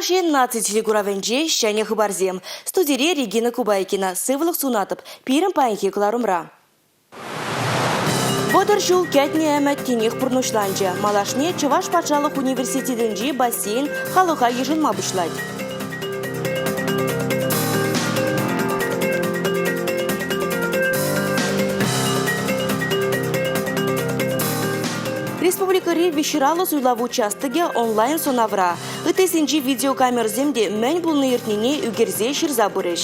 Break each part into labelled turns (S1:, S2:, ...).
S1: Чӑваш Ен наци телекуравӗнче ҫӗнӗ хыпарсем. Студире Регина Кубайкина. Сывлӑх сунатӑп пирӗн паянхи кӑларӑмра. 30 ҫул кӗтнӗ ӗмӗт тинех пурнӑҫланчӗ. Малашне Чӑваш патшалӑх университетӗнчи бассейн халӑха йышӑнма пуҫлать. Республикӑри виҫҫӗраллӑ суйлав участокӗ онлайн-сӑнавра. Ыттисенчи видеокамерӑсем те мӗн пулни-иртнине ӳкерсе ҫырса пырӗҫ.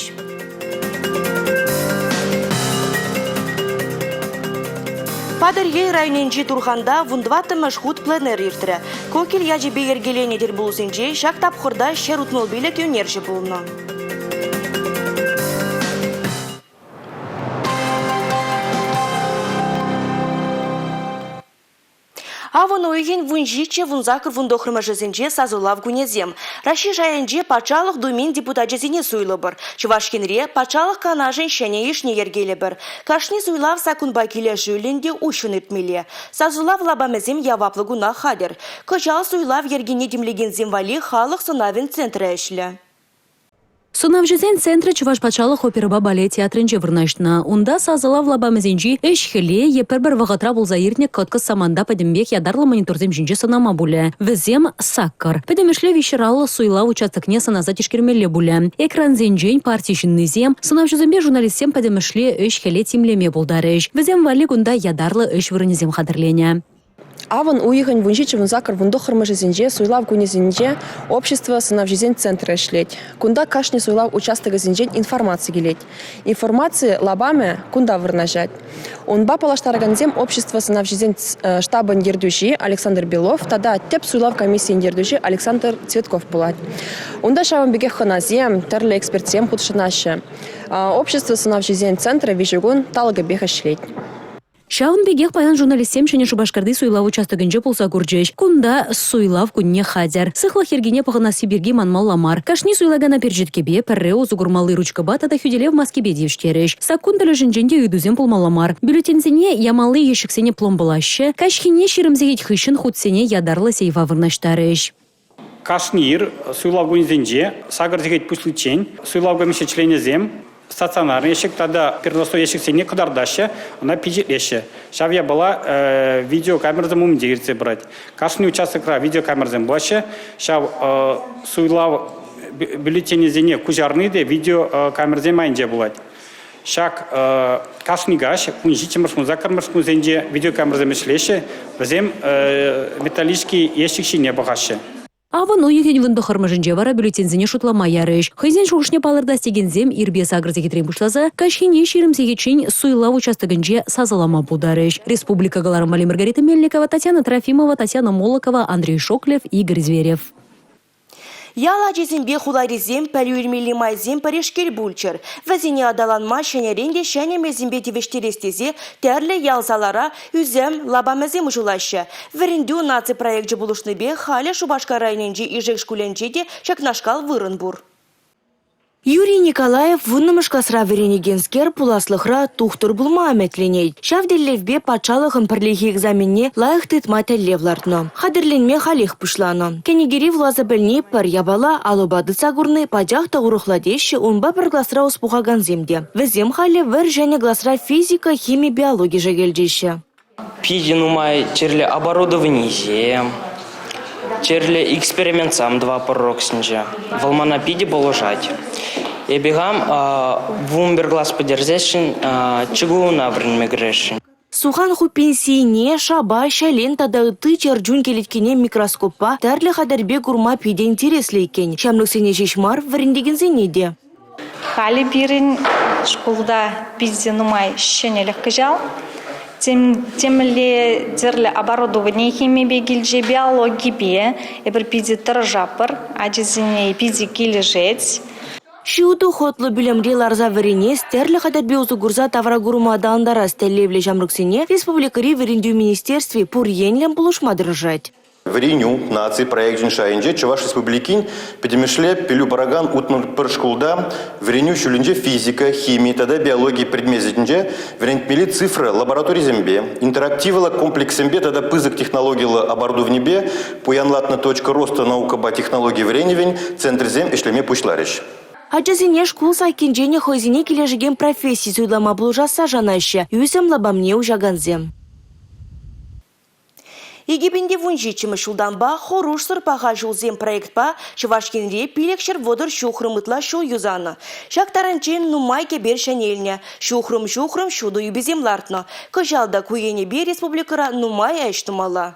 S1: Патӑрьел районӗнчи Турханта вунтӑваттӑмӗш хут пленэр иртрӗ. Кокель ячӗпе йӗркеленӗ тӗлпулусенче ҫак тапхӑрта 165 ӳнерҫӗ пулнӑ. Авӑн уйӑхӗн 17, 18, 19-мӗшӗсенче сасӑлав кунӗсем. Раҫҫей шайӗнче Патшалӑх Думин депутачӗсене суйлӑпӑр. Чӑваш Енре Патшалӑх Канашӗн ҫӗнӗ йышне йӗркелӗпӗр. Кашни суйлав саккунпа килӗшӳллӗн те уҫҫӑн иртмелле. Сасӑлав лапамӗсем яваплӑ куна хатӗр. Кӑҫал суйлав йӗркине тимлекенсем валли халӑх сӑнавӗн центрӗ ӗҫлӗ.
S2: Сӑнавҫӑсен центрӗ Чӑваш патшалӑх оперӑпа балет театрӗнче вырнаҫнӑ. Унта сасӑлав лапамӗсенчи ӗҫ-хӗле е пӗр-пӗр вӑхӑтра пулса иртнӗ кӑткӑс саманта пӗтӗмпех ятарлӑ мониторсем ҫинче сӑнама пулӗ. Вӗсем саккӑр. Пӗтӗмӗшле виҫҫӗраллӑ суйлав участокне сӑнаса тишкермелле пулӗ. Экрансенчен парти ҫыннисем, сӑнавҫӑсемпе журналистсем пӗтӗмӗшле ӗҫ-хӗле тимлеме пултарӗҫ. Вӗсем валли кунта ятарлӑ ӗҫ вырӑнӗсем хатӗрленӗ.
S3: Авӑн уйӑхӗн 17-18 19-мӗшӗсенче суйлав кунӗсенче общество сӑнавҫисен центрӗ ӗҫлет. Кунта кашни суйлав участокӗсенчен информаци килет. Информаци лапамӗ кунта вырнаҫать. Унпа паллаштаракансем общество сӑнавҫисен штабӗн ертӳҫи Александр Белов тата тӗп суйлав комиссийӗн ертӳҫи Александр Цветков пулать. Унта ҫавӑн пекех хӑнасем, тӗрлӗ экспертсем хутшӑнаҫҫӗ. Общество сӑнавҫисен центрӗ виҫӗ кун талӑкӗпех ӗҫлет.
S2: Ҫавӑн пекех паян журналистсем Ҫӗнӗ Шупашкарти суйлав участокӗнче пулса курчӗҫ. Кунта суйлав кунне хатӗр. Сыхлӑх йӗркине пӑхӑнасси пирки манмалла мар. Кашни суйлакана перчеткепе, пӗрре усӑ курмалли ручкӑпа тата хӳтӗлев маскипе тивӗҫтерӗҫ. Саккун тӗлӗшӗнчен те ыйтусем пулмалла мар. Бюллетеньсене ямалли ещӗксене пломбӑлаҫҫӗ, каҫхине 20 сехет хыҫҫӑн хутсене ятарлӑ сейфа вырнаҫтарӗҫ.
S4: Кашни ир суйлав кунӗсенче сакӑр сехет пуҫличчен суйлав комисси членӗсем стационарный ещӗк тата переносной ещӗксене кӑтартаҫҫӗ, ӑна пичетлеҫҫӗ. Ҫав япала видеокамерӑсем умӗнче иртсе пырать. Кашни участокра видеокамерӑсем пулаҫҫӗ. Ҫав суйлав бюллетенӗсене куҫарни те видеокамерӑсем айӗнче пулать. Ҫак кашни каҫ кун ҫиччӗмӗш, кун саккӑрмӗш кунсенче видеокамерӑсем ӗҫлеҫҫӗ, вӗсем металлический ящик ҫине пӑхаҫҫӗ.
S2: Авӑн уйӑхӗн 19-мӗшӗнче вара бюллетеньсене шутлама ярӗҫ. Хӑйсен шухӑшне палӑртас текенсем ирпе сакӑр сехетрен пуҫласа каҫхине 20 сехетчен суйлав участокӗнче сасӑлама пултарӗҫ. Республика кӑларӑм валли Маргарита Мельникова, Татьяна Трофимова, Татьяна Молокова, Андрей Шоклев, Игорь Зверев.
S1: Ял ачисемпе хуларисем пӗлӳ илмелли майсем пӗрешкел пулччӑр. Вӗсене аталанма ҫӗнӗрен те ҫӗнӗ мелсемпе тивӗҫтерес тесе тӗрлӗ ял-салара ӳсӗм лапамӗсем уҫӑлаҫҫӗ. Вӗрентӳ наци проекчӗ пулӑшнипе халӗ Шупашкар районӗнчи Ишек шкулӗнче те ҫакнашкал вырӑн пур. Юрий Николаев вуннӑмӗш класра вӗренекенскер пуласлӑхра тухтӑр пулма ӗмӗтленет. Ҫав тӗллевпе патшалӑхӑн пӗрлехи экзаменне лайӑх тытма тӗллев лартнӑ. Хатӗрленме халех пуҫланӑ. Кӗнекери вуласа пӗлни пӗр япала, алӑпа тытса курни пачах та урӑхла теҫҫӗ унпа пӗр класра ӑс пухакансем те. Вӗсем халӗ вӗр ҫӗнӗ класра физика, хими, биологи шӗкӗлчеҫҫӗ.
S5: Питӗ нумай тӗрлӗ оборудованисем, тӗрлӗ экспериментсем тӑватпӑр уроксенче. Вӑл мана питӗ пулӑшать. Эпӗ хам 11 класс пӗтерсессӗн ЧГУна вӗренме кӗресшӗн.
S1: Сухан хуппин сийне, шапа, ҫӗлен тата ытти чӗр чун кӗлеткине микроскоппа тӗрлӗ хатӗрпе курма питӗ интереслӗ иккен. Ҫамрӑксене ҫеҫ мар, вӗрентекенсене те.
S6: Халӗ пирӗн шкулта питӗ нумай ҫӗнӗлӗх кӑҫал. Темле тӗрлӗ оборудовани химипе килчӗ, биологипе. Эпир питӗ тӑрӑшатпӑр, ачасене питӗ килӗшет.
S1: Ҫутӑ хӑтлӑ пӳлӗмре ларса вӗренес, тӗрлӗ хатӗрпе усӑ курса тавракурӑма аталантарас тӗллевлӗ ҫамрӑксене республикӑри вӗрентӳ министерстви пур енлӗн пулӑшма тӑрӑшать.
S7: Вӗренӳ наци проекчӗн шайӗнче Чӑваш Республикин пӗтӗмӗшле пӗлӳ паракан 61 шкулта вӗренӳ ҫулӗнче физика, хими тата биологи предмечӗсенче вӗрентмелли цифра лабораторисемпе, интерактивлӑ комплекссемпе тата пысӑк технологиллӗ оборудованипе пуянлатнӑ «Точка роста» наукӑпа технологи вӗренӗвӗн центрӗсем ӗҫлеме пуҫларӗҫ.
S1: Ачасене шкул саккинчен хӑйсене килӗшекен професси суйлама пулӑшасса шанаҫҫӗ ӳсӗм лапамне уҫакансем. 2017-мӗш ҫултанпа «Хӑрушсӑр паха ҫулсем» проектпа Чӑваш Енре 530 ҫухрӑм ытла ҫул юсанӑ. Ҫак таранччен нумай кӗпер ҫӗнелнӗ, ҫухрӑм-ҫухрӑм ҫутӑ юписем лартнӑ. Кӑҫал та ку енӗпе республикӑра нумай ӗҫ тумалла.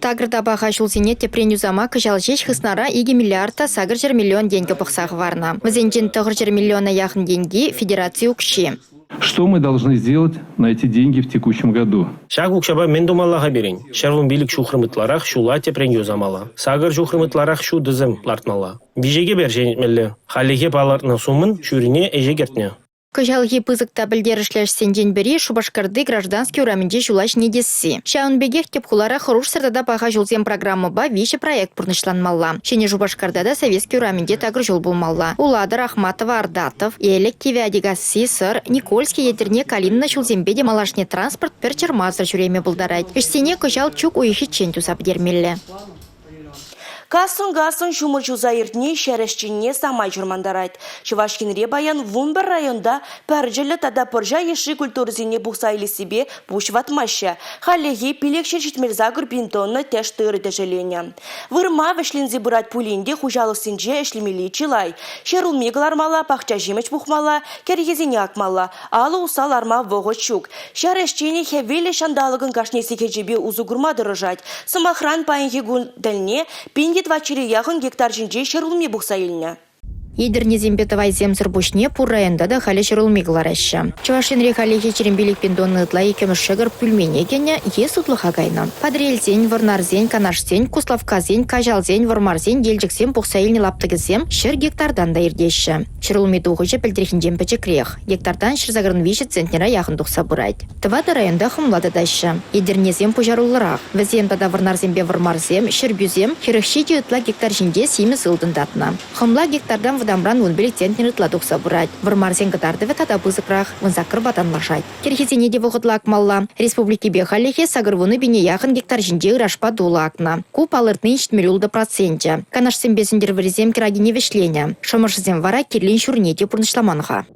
S8: Такӑр та паха ҫулсене тӗпрен юсама кӑҫал ҫеҫ хыснара 2 миллиард та 800 миллион тенкӗ пӑхса хӑварнӑ. Вӗсенчен 900 миллиона яхӑн тенки – федераци укҫи.
S9: Что мы должны сделать на эти деньги в текущем году?
S10: Ҫак укҫапа мӗн тумалла-ха пирӗн? 115 ҫухрӑм ытларах ҫула тӗпрен юсамалла, 8 ҫухрӑм ытларах ҫутӑсем лартмалла. Виҫе кӗпер ҫӗнетмелле. Хальлӗхе палӑртнӑ суммӑн ҫуррине ӗҫе кӗртнӗ.
S8: Кӑҫалхи пысӑк та пӗлтерӗшлӗ ӗҫсенчен пӗри – Шупашкарти Граждански урамӗнче ҫула ҫӗнетесси. Ҫавӑн пекех тӗп хулара «Хӑрушсӑр тата паха ҫулсем» программӑпа виҫӗ проект пурнӑҫланмалла. Ҫӗнӗ Шупашкарта та Советски урамӗнче такӑр ҫул пулмалла. Улатӑр, Ахматова, Ардатов, Элӗк, Кивӗ Атикасси, Сӑр, Никольски, Етӗрне, Калинино ҫулсемпе те малашне транспорт пӗр чӑрмавсӑр ҫӳреме пултарать. Ӗҫсене кӑҫал чӳк уйӑхӗччен туса пӗтермелле.
S1: Кассӑн-кассӑн ҫумӑр ҫуса иртни ҫӗр ӗҫченне самай чӑрмантарать. Чӑваш Енре паян 11 районта пӗрчӗллӗ тата пӑрҫа йышши культурӑсене пухса илессипе пуҫ ватмаҫҫӗ. Хальлӗхе 578 пин тонна тӗш тырӑ тӗшӗленӗ. Вырма вӗҫленсе пырать пулин те хуҫалӑхсенче ӗҫлемелли чылай. Ҫӗр улми кӑлармалла, пахча ҫимӗҫ пухмалла, кӗрхисене акмалла. Алӑ усса ларма вӑхӑт ҫук. Ҫар ӗҫченӗ хӗвеллӗ ҫанталӑкӑн кашни сехечӗпе усӑ курма тӑрӑшать. Сӑмахран, паянхи кун тӗлне 1400 яхӑн гектар ҫинче ҫӗр улми пухса илнӗ.
S8: Етӗрнесемпе тӑвайсемсӗр пуҫне пур районта та халӗ ҫӗрулми кӑлараҫҫӗ. Чӑваш Енре хальлӗхе 25 пин тонна ытла иккӗмӗш ҫӑкӑр пӳлмене кӗнӗ е сутлӑха кайнӑ. Патӑрьелсен, Вӑрнарсен, Канашсен, Куславккасен, Каҫалсен, Вӑрмарсен, Елчӗксен пухса илнӗ лаптӑкӗсем 100 гектартан та иртеҫҫӗ. Ҫӗрулми тухӑҫӗ пӗлтӗрхинчен пӗчӗкрех. Гектартан 183 центнера яхӑн тухса пырать. Тӑватӑ районта хӑмла татаҫҫӗ. Етӗрнесем пуҫаруллӑрах. Вӗсем тата вӑрнарсемпе вӑрмарсем, ҫӗрпӳсем 47 ытла гектар ҫинче симӗс ылтӑн татнӑ. Хӑмла гектартан вӑтамран 15 центнер ытла тухса пырать. Вӑрмарсен кӑтартӑвӗ тата пысӑкрах, 18-па танлашать. Кӗрхисене те вӑхӑтлӑ акмалла. Республикипе хальлӗхе 80 пине яхӑн гектар ҫинче ырашпа тулӑ акнӑ. Ку палӑртнин 76 проценчӗ. Канашсемпе Сӗнтӗрвӑррисем кӗракине вӗҫленӗ. Шӑмӑршӑсем вара кирлин ҫуррине те пурнӑҫламан-ха.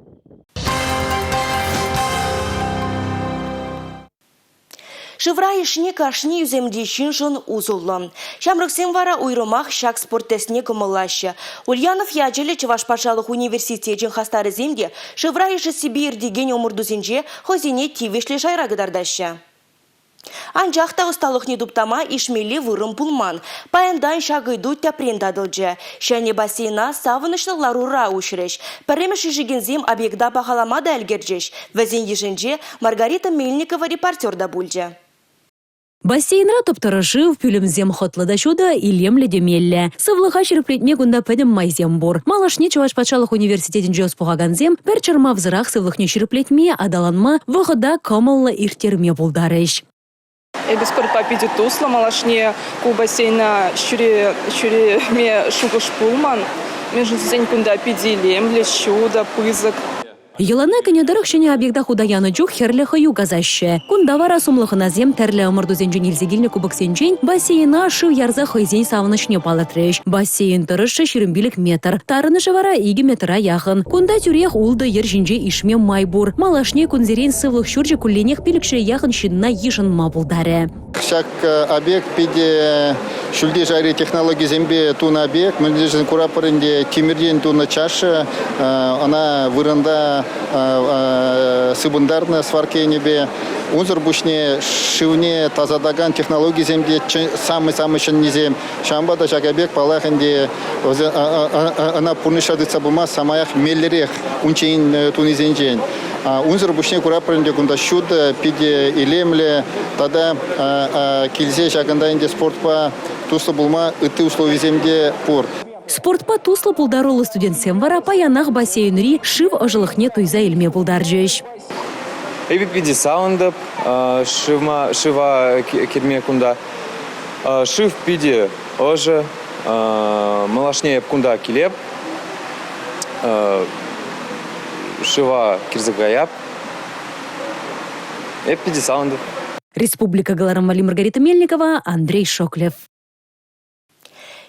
S1: Шывра ишни кашни ӳсӗмри ҫыншӑн усӑллӑ. Ҫамрӑксем вара уйрӑмах ҫак спорт тӗсне кӑмӑллаҫҫӗ. Ульянов ячӗллӗ Чӑваш патшалӑх университечӗн хастарӗсем те шывра ишессипе иртекен ӑмӑртусенче хӑйсене тивӗҫлӗ шайра кӑтартаҫҫӗ. Анчах та ӑсталӑхне туптама ишмелли вырӑн пулман. Паянтан ҫак ыйту тӗпрен татӑлчӗ. Ҫӗнӗ бассейна савӑнӑҫлӑ ларура уҫрӗҫ. Пӗрремӗш ишекенсем объекта пахалама та ӗлкӗрчӗҫ. Вӗсен йышӗнче Маргарита Мельникова репортер та пулчӗ.
S2: Бассейнра тӑп-тӑрӑ шыв, пӳлӗмсем хӑтлӑ та ҫутӑ, илемлӗ те меллӗ. Сывлӑха ҫирӗплетме кунта пӗтӗм майсем пур. Малашне Чӑваш патшалӑх университетӗнче ӑс пухакансем пӗр чӑрмавсӑрах сывлӑхне ҫирӗплетме, аталанма, вӑхӑта кӑмӑллӑ ирттерме пултарӗҫ.
S11: Эпӗ спортпа питӗ туслӑ. Малашне ку бассейна ҫӳреме шухӑш пулман. Мӗншӗн тесен кунта питӗ илемлӗ, ҫутӑ, пысӑк.
S2: Йӑлана кӗнӗ тӑрӑх ҫӗнӗ объекта хута янӑ чух хӗрлӗ хӑю касаҫҫӗ. Кунта вара сумлӑ хӑнасем тӗрлӗ ӑмӑртусенчен илсе килнӗ кубоксенчен бассейна шыв ярса хӑйсен савӑнӑҫне палӑртрӗҫ. Бассейн тӑрӑшшӗ 25 метр, тарӑнӑшӗ вара 2 метра яхӑн. Кунта тӳрех ултӑ йӗр ҫинче ишме май пур. Малашне кунсерен сывлӑх ҫурчӗ кулленех пилӗкҫӗре яхӑн ҫынна йышӑнма пултарӗ.
S12: Ҫак объект питӗ ҫӳлти шайри технологисемпе тунӑ объект. Мӗншӗн куратпӑр ӗнтӗ, тимӗртен тунӑ чаша, ӑна вырӑнта сыпӑнтарнӑ сварка енӗпе. Унсӑр пуҫне шывне тасатакан технологисем те самый-самый ҫӗннисем. Ҫавӑнпа та ҫак объект, паллах ӗнтӗ, ӑна пурнӑҫра тытса пыма самаях меллӗрех унччен тунисенчен. Унсӑр пуҫне куратпӑр ӗнтӗ кунта ҫутӑ, питӗ илемлӗ тата килсе ҫакӑнта ӗнтӗ спортпа туслӑ пулма ытти условисем те пур.
S2: Спортпа туслӑ пултаруллӑ студентсем вара паянах бассейнри шыв ӑшӑлӑхне туйса илме пултарчӗҫ.
S13: Эпӗ питӗ савӑнтӑп шыва кӗме кунта. Шыв питӗ ӑшӑ. Малашне эп кунта килеп. Шыва кӗрсе каяп. Эп питӗ савӑнтӑм.
S2: Республика кӑларӑм валли Маргарита Мельникова, Андрей Шоклев.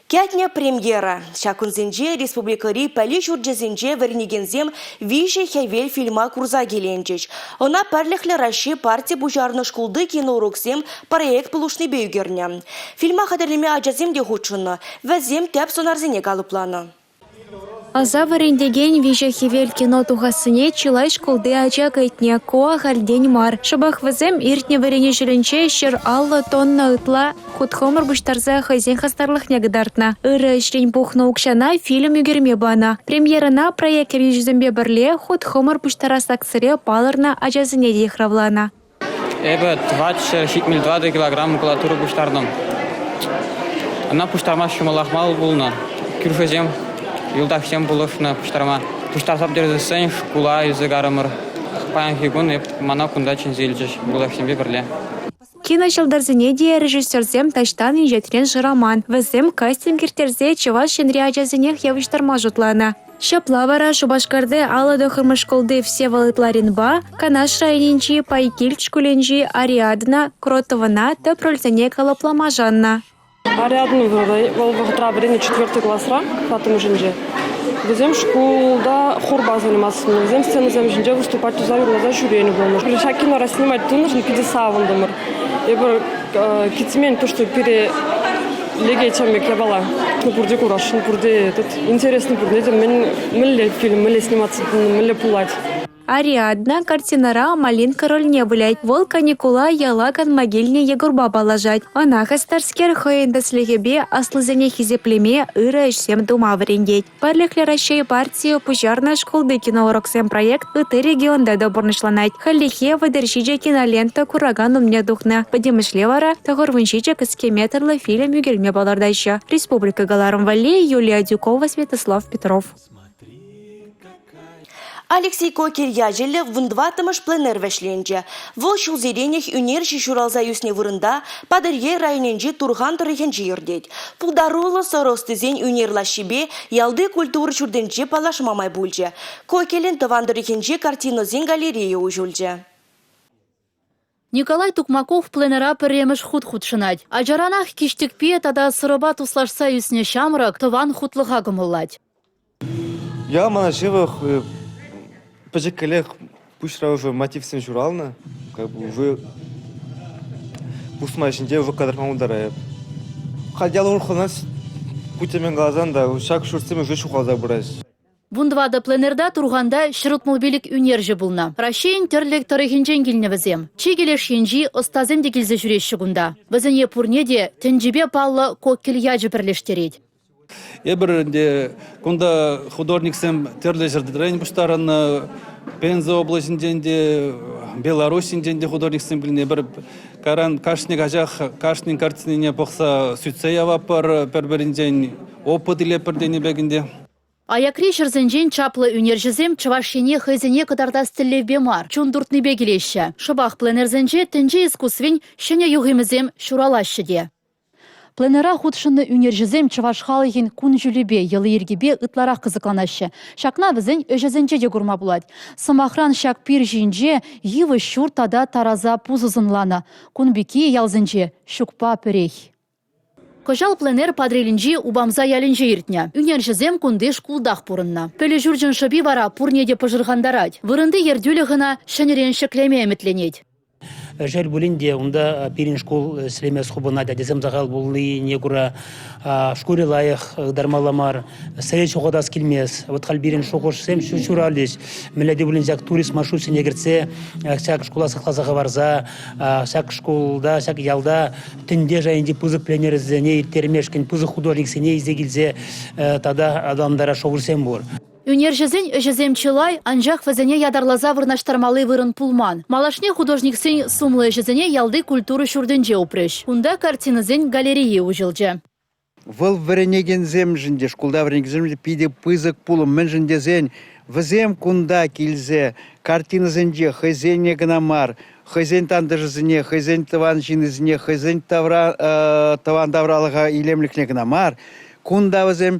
S1: Кӗтнӗ премьера. Ҫак кунсенче республикӑри пӗлӳ ҫурчӗсенче вӗренекенсем «Виҫӗ хӗвел» фильма курса киленчӗҫ. Ӑна Пӗрлӗхлӗ Раҫҫей парти пуҫарнӑ шкулти киноуроксем проект пулӑшнипе ӳкернӗ. Фильма хатӗрлеме ачасем те хутшӑннӑ. Вӗсем тӗп сӑнарсене калӑпланӑ.
S14: Ӑса вӗрентекен «Виҫӗ хӗвел» кино тухассине чылай шкулти ача кӗтнӗ. Ку ахальтен мар. Шӑпах вӗсем иртнӗ вӗренӳ ҫулӗнче 150 тонна ытла хут-хӑмӑр пуҫтарса хӑйсен хастарлӑхне кӑтартнӑ. Ырӑ ӗҫрен пухнӑ укҫана фильм ӳкерме панӑ. Премьерӑна проект ертӳҫисемпе пӗрле хут-хӑмӑр пуҫтарас акцире палӑрнӑ ачасене те йыхравланӑ.
S15: Эпӗ 474 килограмм макулатура пуҫтартӑм. Ӑна пуҫтарма ҫӑмӑлах мар пулнӑ. Кӳршӗсем, юлташсем пулӑшнӑ пуҫтарма. Пуҫтарса пӗтерсен шкула илсе карӑмӑр. Паянхи кун эп мана кунта чӗнсе илчӗҫ юлташсемпе пӗрле.
S14: Киноҫӑлтӑрсене те режиссерсем таҫтан инҫетрен шыраман. Вӗсем кастинг ирттерсе Чӑваш Енри ачасенех явӑҫтарма шутланӑ. Ҫапла вара Шупашкарти 59-мӗш шкулти Всеволод Ларинпа Канаш районӗнчи Пайкилт шкулӗнчи Ариадна Кротовӑна тӗп рольсене калӑплама шаннӑ.
S16: Ариадна вӑл вӑхӑтра вӗреннӗ четвертый класра, тӑваттӑмӗшӗнче. Вӗсем шкулта хорпа заниматься Вӗсем сценӑсем ҫинче выступать туса юрласа ҫӳренӗ пулнӑ. Ҫак кинора снимать тунӑшӑн питӗ савӑнтӑмӑр. Эпир кӗтмен то, что пире лекет ҫав пек япала. Пурте курасшӑн, пурте этот интересно пурне те мӗнле фильм, мӗнле сниматься, мӗнле пулать.
S14: Ариадна картинӑра Малинка рольне вылять. Вӑл каникула яла канма килнӗ Егорпа паллашать. Ӑна хастарскер хӑйӗн тӗслӗхӗпе аслисене хисеплеме, ырӑ ӗҫсем тума вӗрентет. Пӗрлӗхлӗ Раҫҫей партийӗ пуҫарнӑ «Шкулти киноуроксем» проект ытти регионта та пурнӑҫланать. Хальлӗхе 37 кинолента куракан умне тухнӑ. Пӗтӗмӗшле вара 97 кӗске метрлӑ фильм ӳкерме палӑртаҫҫӗ. Республика кӑларӑм валли Юлия Адюкова, Святослав Петров.
S1: Алексей Кокель ячӗллӗ 14-мӗш пленэр вӗҫленчӗ. Вӑл ҫулсеренех ӳнерҫӗ ҫуралса ӳснӗ вырӑнта Патӑрьел районӗнчи Турхан тӑрӑхӗнче иртет. Пултаруллӑ сӑрӑ ӑстисен ӳнер лаҫҫипе ялти культура ҫуртӗнче паллашма май пулчӗ. Кокелӗн тӑван тӑрӑхӗнче картинӑсен галерейи уҫӑлчӗ.
S17: Николай Тукмаков пленэра пӗрремӗш хут хутшӑнать. Ачаранах киҫтӗкпе тата сӑрӑпа туслашса ӳснӗ ҫамрӑк тӑван хутлӑха кӑмӑллать.
S18: Ял мана ҫывӑх, пӗчӗккӗлех пуҫра уже мотивсем ҫуралнӑ. Как бы уже пусма ҫинче уже кӑтартма пултарайӑп. Халь ял урӑхланать, ку темен каласан та ҫак ҫуртсем уже ҫухалса пыраҫ.
S17: 14 пленэрта Турханта 165 ӳнерҫӗ пулнӑ. Раҫҫейӗн тӗрлӗ тӑрӑхӗнчен килнӗ вӗсем. Чикӗ леш енчи ӑстасем те килсе ҫӳреҫҫӗ кунта. Вӗсене пурне те тӗнчипе паллӑ Кокель ячӗ пӗрлештерет.
S19: Эпир ӗнтӗ кунта художниксем тӗрлӗ ҫӗртен пуҫтарӑннӑ. Пенза облаҫӗнчен те, Белоруссинчен те художниксем килнӗ. Эпир кайран кашни каҫах кашнин картинине пӑхса сӳтсе яватпӑр, пӗр-пӗринчен опыт илетпӗр тенӗ пек ӗнтӗ.
S17: Аякри ҫӗрсенчен чаплӑ ӳнерҫӗсем Чӑваш Ене хӑйсене кӑтартас тӗллевпе мар, чун туртнипе килеҫҫӗ. Шӑпах пленэрсенче тӗнче искусствин ҫӗнӗ юхӑмӗсем ҫуралаҫҫӗ те. Пленэра хутшӑннӑ ӳнерҫӗсем чӑваш халӑхӗн кун-ҫулӗпе, йӑли-йӗркипе ытларах кӑсӑкланаҫҫӗ. Ҫакна вӗсен ӗҫӗсенче те курма пулать. Сӑмахран, ҫак пир ҫинче йывӑҫ ҫурт тата тараса пусӑ сӑнланӑ. Кун пекки ялсенче ҫукпа пӗрех. Кӑҫал пленэр Патӑрьелӗнчи Упамса ялӗнче иртнӗ. Ӳнерҫӗсем кунти шкултах пурӑннӑ. Пӗлӳ ҫурчӗн шӑпи вара пурне те пӑшӑрхантарать. Вырӑнти ертӳлӗх ӑна ҫӗнӗрен ҫӗклеме ӗмӗтленет.
S20: Шел пулин те, унта пирӗн шкул ӗҫлемест хупӑнать, ачасем сахал пулнине кура шкулӗ лайӑх ытармалла мар, сӗре ҫухатас килмест. Вот халь пирӗн шухӑшсем ҫуралӗҫ. Мӗнле те пулин ҫак турист маршрутсене кӗртсе ҫак шкула сыхласа хӑварса ҫак шкулта, ҫак ялта тӗнче шайӗнчи пысӑк пленэрсене ирттермешкӗн пысӑк художниксене илсе килсе тата аталантарас шухӑшсем пур.
S17: Ӳнерҫӗсен ӗҫӗсем чылай, анчах вӗсене ятарласа вырнаҫтармалли вырӑн пулман. Малашне художниксен сумлӑ ӗҫӗсене ялти культура ҫуртӗнче упрӗҫ. Унта картинӑсен галерейи уҫӑлчӗ.
S21: Вӑл вӗренекенсемшӗн те, шкулта вӗренекенсемшӗн те питӗ пысӑк пулӑм. Мӗншӗн тесен вӗсем кунта килсе. картинӑсенче хӑйсене кӑна мар, хӑйсен тантӑшӗсене, хӑйсен тӑван ҫыннисене, хӑйсен тавра, тӑван тавралӑха илемлӗхне кӑна мар, кунта вӗсем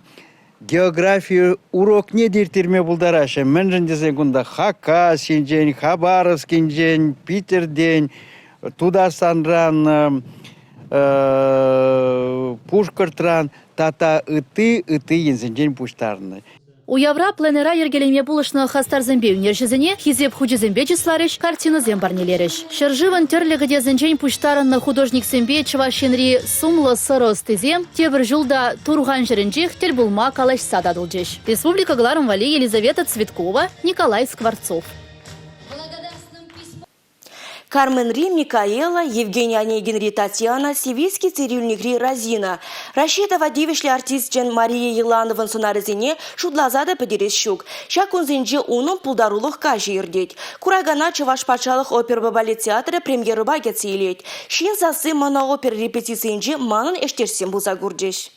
S21: географи урокне те ирттерме пултараҫҫӗ. Мӗншӗн тесен кунта Хакасинчен, Хабаровскинчен, Питӗртен, Тутарстанран, Пушкӑртран тата ытти ытти енсенчен пуҫтарӑннӑ.
S17: Уявра пленэра йӗркелеме пулӑшнӑ хастарсемпе ӳнерҫӗсене Хисеп хучӗсемпе чысларӗҫ, картинӑсем парнелерӗҫ. Ҫӗршывӑн тӗрлӗ кӗтесӗнчен пуҫтарӑннӑ художниксемпе Чӑваш Енри сумлӑ сӑрӑ ӑстисем тепӗр ҫул та Турхан ҫӗрӗнчех тӗл пулма калаҫса татӑлчӗҫ. Республика кӑларӑм валли Елизавета Цветкова, Николай Скворцов.
S1: Карменри Микаэла, Евгений Онегинри Татьяна, Сивицкий цирюльникри Розина. Раҫҫей тава тивӗҫлӗ артисчӗн Мария Елановӑн сӑнарӗсене шутласа та пӗтерес ҫук. Ҫак кунсенче унӑн пултарулӑх каҫӗ иртет. Куракана Чӑваш патшалӑх оперӑпа балет театрӗ премьерӑпа кӗтсе илет. Ҫын сасси моноопера репетицийӗнче манӑн ӗҫтешсем пулса курчӗҫ.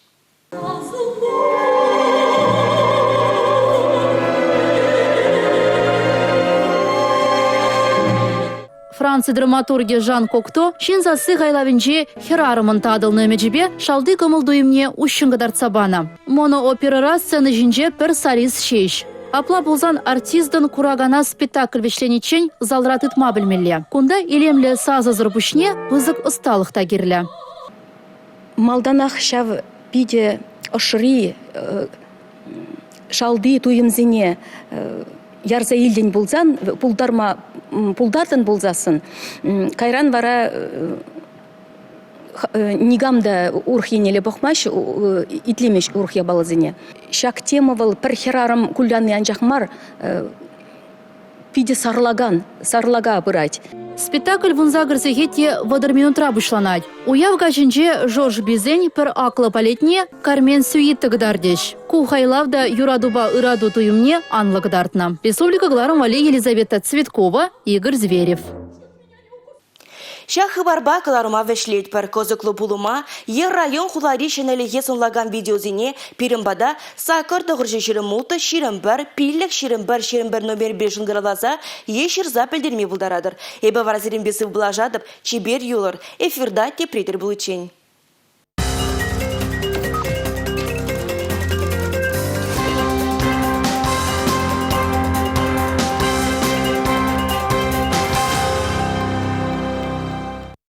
S17: Франци драматургӗ Жан Кокто «Ҫын сасси» хайлавӗнче хӗрарӑмӑн татӑлнӑ ӗмӗчӗпе шалти кӑмӑл-туйӑмне уҫҫӑн кӑтартса панӑ. Монооперӑра сцена ҫинче пӗр солист ҫеҫ. Апла пулсан артистӑн куракана спектакль вӗҫлениччен залра тытма пӗлмелле. Кунта илемлӗ сасӑсӑр пуҫне пысӑк ӑсталӑх та кирлӗ.
S3: Малтанах ҫав питӗ ӑшри шалти туйӑмсене ярса илтӗн пулсан, пултарма пултартӑн пулсассӑн, кайран вара никам та урӑх еннелле пӑхмасть, итлемест урӑх япаласене. Ҫак тема вӑл пӗр хӗрарӑм кулянни анчах мар, питӗ сарлакан, сарлака пырать.
S17: Спектакль 18 сехет те 30 минутра пуҫланать. Уяв каҫӗнче Жорж Бизен пӗр аклӑ балетне Кармен сюита кӑтартӗҫ. Ку хайлав та юратупа ырату туйӑмне анлӑ кӑтартнӑ. Республика кӑларӑм валли Елизавета Цветкова, Игорь Зверев.
S1: Ҫак хыпарпа кӑларӑма вӗҫлетпӗр. Кӑсӑклӑ пулӑма е район-хулари ҫӗнӗлӗхе сӑнлакан видеосене пирӗн пата сакӑр тӑхӑрҫӑ 26 21 пиллӗк 21 21 номерпе шӑнкӑравласа е ҫырса пӗлтерме пултаратӑр. Эпӗ вара сирӗнпе сывпуллашатӑп. Чипер юлӑр. Эфирта тепре тӗл пуличчен.